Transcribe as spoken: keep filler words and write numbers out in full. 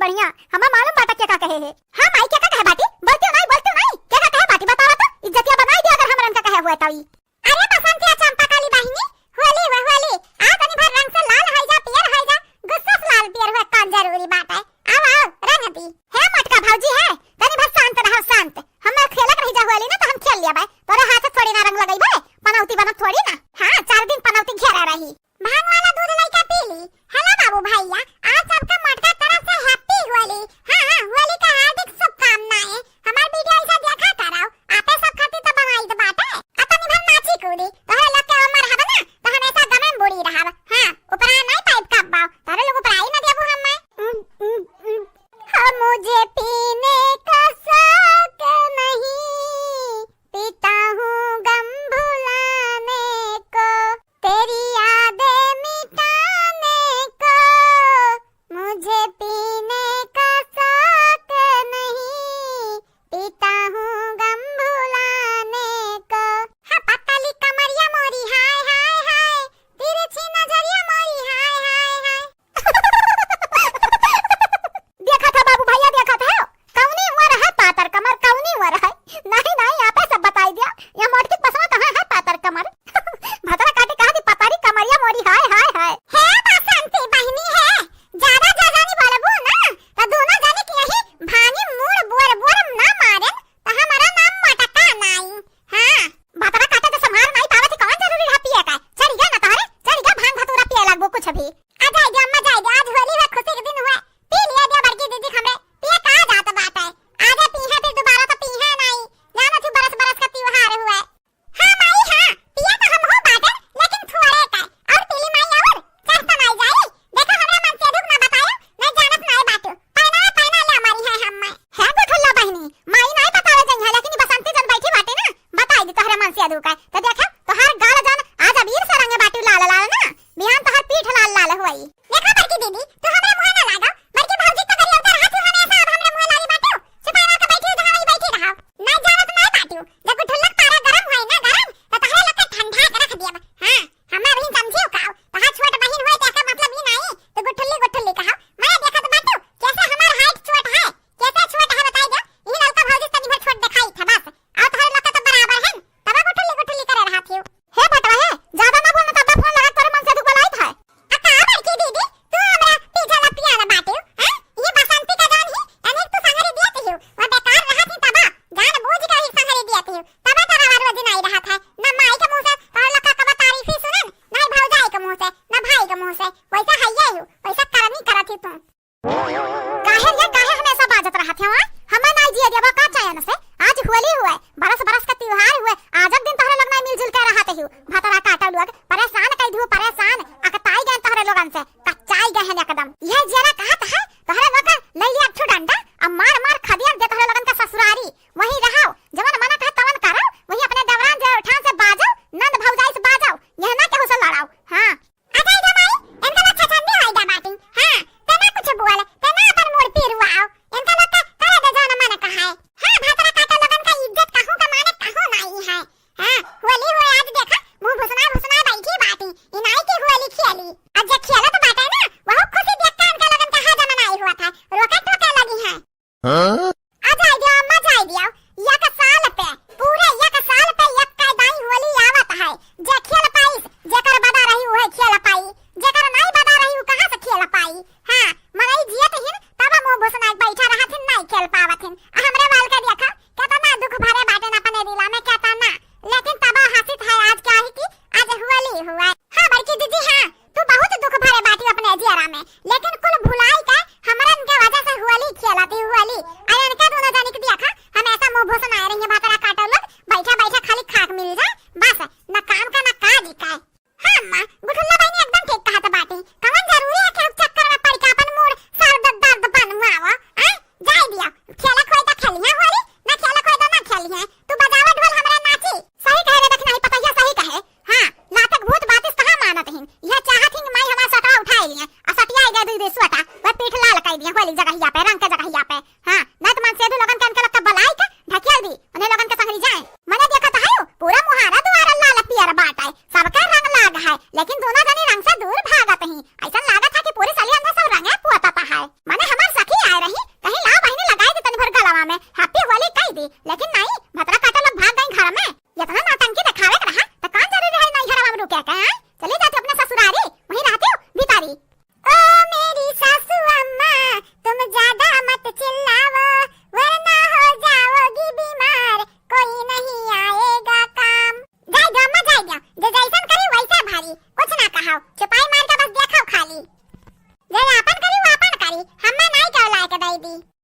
बढ़िया, हमें मालूम बाटे के का कहे है। हाँ माई, के का कहे बाटी? बोलती नहीं, बोलती नहीं। के का कहे बाटी, बतावा तो। इज्जतिया बनाई दिया अगर हमरन का कहे हुए तो ई। अरे बसंती आ चंपा काली बहिनी, होली हुए होली। आ तनी भर रंग से लाल है जा, पियर है जा, गुस्सा से लाल पियर हुए कौन जरूरी बात है। आओ, आओ, रंग दी। हे मोटका भौजी है, तनी भर शांत रहो, शांत। हम खेलत रही जा होली ना, तो हम खेल लिया बाय। तोरे हाथ से थोड़ी ना रंग लगई बे, पनौती बनत थोड़ी ना। हाँ, चार दिन पनौती घेरा रही। भांग वाला दूध लइका पी ली। हेलो बाबू भैया, आज सबका मोटका तरफ से happy होली। हाँ, हाँ, होली का हार्दिक शुभकामनाएं। हमार video ऐसा देखा करो, आपे सब खातिर तो बनाई तो बाटे। आ तनी भर नाची कूदी, तोहरे लोग के उम्र हवे ना, तो हमेशा गमे में बुड़ी रहब। हाँ, उपरा नहीं पाइब कब्बो, तोहरे लोग उपराई ना देबू हमें। हाँ, मुझे पीने का शौक नहीं, पीता हूँ गम भुलाने को, तेरी यादें मिटाने को, मुझे पीने का शौक नहीं, पीता हूँ गम भुलाने को। हाँ, पतली कमरिया मोरी हाय, हाय, हाय, तिरछी नजरिया मोरी हाय, हाय, हाय। देखत है बाबू भैया, देखत है, कौनी उम्र है पातर कमर, कौनी उम्र है? नहीं, नहीं, आपे सब बताई दिया, यह मोटकी पसवा कहाँ है पातर कमर? भतरा काटे कहा थी पतरी कमरिया मोरी हाय, हाय, हाय। हे बसंती बहिनी है, ज्यादा ज्यादा नहीं बोलबू ना, तो दोनों जने के यही भांगी मूड़ बोर बोर ना मारेन, तो हमारा नाम मोटका नाई। हाँ, भतरा काटे तो संभार नाई पावे थी, कौन जरूरी रहा पिए का? चढ़ गया ना तोहरे, चढ़ गया भांग धतूरा पिए लगबू कुछ भी। आ जाए दे अम्मा, जाए दे, आज होली है, खुशी के दिन हुए। पी लिया दे बड़की दीदी हमरे, पिए का जात बात है। आजे पीहे फिर दोबारा तो पीहे नाई। जाना थी बरस बरस का त्योहार हुए। हाँ माई हाँ, पिए तो हम हो बाटे, लेकिन थोड़े का। और पीली माई और, चढ़ तो नाई जाई। देखो हमरा मन से दुख ना बतायो, मैं जानत नाई बाटू। पहना, पहना ले हमारी है हम मैं। है गुठुल्ला बहिनी, माई नाई बतावे जइहा, लेकिन ई बसंती जन बैठी बाटे ना, बताई दी तोहरे मन से दुख है। तो देखा, तोहार गाल जन आज अबीर से रंगे बाटू लाल लाल ना, बिहान तोहार पीठ लाल लाल हुई। देखा बड़की दीदी, तू हमरे मुँहे ना लागो, बड़की भौजी तो गरियौता रहा, तू हमेशा अब हमरे मुँहे लागी बाटू। चुपाई मार के बैठी हो, जहाँ वही बैठी रहो। ना जानत ना बाटू, जब गुठुल्लक पारा गरम होई ना गरम, तो तहरे लोग के ठंडा के रख दियब। हाँ, हमें अभी समझियो का, तहार छोट बहिन होए तो एकर मतलब ई नाई, तो गुठुल्ली गुठुल्ली कहा। मैं देखत बाटू, कैसे हमार height छोट है, कैसे छोट है बताई दे, ई ललका भौजी तनी भर छोट दिखाई था बस, और तहरे लोग के तो बराबर है, तब गुठुल्ली गुठुल्ली करे रहा थी। हे भटवा हे, ज्यादा ना बोलना, तब फोन लगा तोरे मन से दुख बोलाई था। आ का बड़की दीदी, तू हमरा पीछे लपिया ना बाटे, हैं? ये बसंती का जान ही, अनेक तू संगरी दियत ही, वो बेकार रहत ही तबा, जान बूझ के ही संगरी दियत ही, तबा तोरा रोज नहीं रहत है, ना माई के मुँह से तोहर लखा कबा तारीफी सुनन, ना ही भौजाई के मुँह से, ना भाई के मुँह से, वैसा है ये ही, वैसा करनी करत ही तू। काहे रे, काहे हमेशा बाजत रहत हवा? हमें नाई जिए देबा का चैन से? आज होली हुए, बरस बरस का त्योहार हुए, आज दिन तोहरे लोग नाई मिलजुल के रहत हियो। भतरा काटा लोग, परेशान कई दियो, परेशान, अकताई गए तोहरे लोगन से, कच्चाई गए हैं एकदम। यह जियरा कहत है, तोहरे लोग ले लिया एक ठो डंडा, अब मार मार खदिया दे तोहरे लोगन का ससुरारी, वहीं रहो, जवन मना कहे तवन करो, वहीं अपने देवरान जेठान से बाजो, नंद भौजाई से बाजो, यह ना केहू से लड़ाओ। हाँ। अच्छा, इधर आई, इनका ना छछंदी होई जा बाटी। हाँ, ते ना कुछ बोल, ते ना अपन मूड़ पीरुआओ। इनका लोग का करे दे जौन मन कहाए। हाँ, भातरा काटा लोगन का इज्जत कहूँ का माने कहूँ नाई है। हाँ, होली हुए आज देखा, मुँह भुसना भुसना बैठी बाटी। ई नाई की होली खेली। आज जे खेलत बाटे ना, वहू खुशी देख के इनका लोगन का हाजा मनाई हुआ था। रोके टोके लगी है। हाँ? आ जाए दियो, अम्मा जाए दियो। एक साल पे, पूरे एक साल पे एक कै दाई होली आवत है। जे खेल पाइस, जेकर बदा रही उहे खेल पाई, जेकर नाई बदा रही उ कहाँ से खेल पाई? हाँ, मनई जियत हिन, तब मुँह भुसना के बैठा रहत हिन, नाई खेल पावत हिन। आ हमरे बाल के देखा, केतना दुख भरे बाटेन अपने दिला में, केतना। लेकिन तब हंसित है आज क्या ही कि आज होली हुआ। हाँ बड़की दीदी, हाँ, तू बहुत दुख भरे बाटी अपने जियरा में, लेकिन कुल भुलाई के हमरन के वजह से होली खेलती होली। आ इनके दोनों जनी के देखा, हमेशा मुँह भुसनाए रही है, भतरा काटो लोग, बैठा बैठा खाली खाक मिल जाए, बस न काम का न काज का। हाँ अम्मा, गुठुल्ला बहिनी एकदम ठीक कहत बाटी। कवन जरूरी है कि हम चक्कर में पड़ के अपन मूड़ सर द-, दर्द बनवाओ, आय? जाए दिया, खेलक होई त खेलिहे होली, ना खेलक होई त ना खेलिहे। तू बजावा ढोल, हमरा नाची। सही कहे रे, देख नहीं पतैया सही कहे। हाँ, लातक भूत बातिस कहाँ मानत हिन। यह चाहत हिन कि माई हमार सटवा उठाए लिए, आ सटिया गए दुई दुई सोटा, वह पीठ लाल कई दिए होली जगहिया पे, रंग के जगहिया पे। हाँ, ना तो मन से दू लोगन के इनके लोग के बलाई के ढकेल दी, उन्हें लोगन के संगरी जाए। मने देखत है, पूरा मुहारा दुआरा लाल पियर बाटे, सबके रंग लाग है, लेकिन दोनों जनी रंग से दूर भागत ही। ऐसा लागत है कि पूरी सलियन में सब रंगे पोतत है। मने हमार सखी आए दी।